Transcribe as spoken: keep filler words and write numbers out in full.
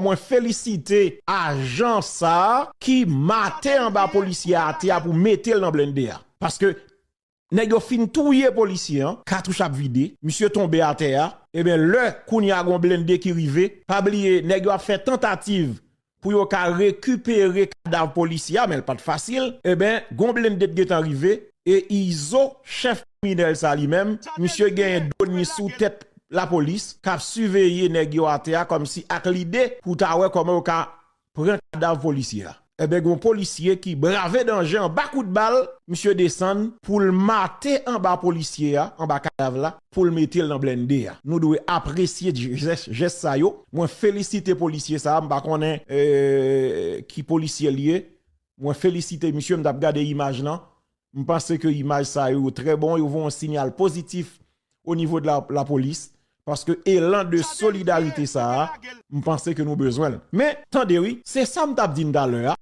Mwen felisite ajan sa a ki mate anba polisye a atè a pou mete l nan blende a. Paske nèg yo fin touye polisye an, katouch ap vide, misye tonbe atè a. Ebyen, lè kounye a gon blende ki rive, pa bliye, nèg yo ap fè tantativ pou yo ka rekipere kadav polisye a, men l pa t fasil. Ebyen, gon blende t gentan rive, e Izo, chèf kriminèl sa li menm, misye genyen dwòn li sou tèt lapolis, k ap siveye nèg yo atè a, kòmsi ak lide pou ta wè kòman yo ka pran kadav polisye a. Ebyen, gon polisye ki brave danje anba kout bal, misye desann pou l mate anba polisye a, anba kadav la, pou l mete l nan blende a. Nou dwe apresye jès, jès sa yo. Mwen felisite polisye sa a, m pa konnen, eh, ki polisye l ye. Mwen felisite misye, m t ap gade imaj lan. M panse ke imaj sa yo trè bon, yo voye yon sinyal pozitif o nivo de la, lapolis, paske elan de solidarite sa a, m panse ke nou bezwen l. Men, tande wi, se sa m t ap di n talè a.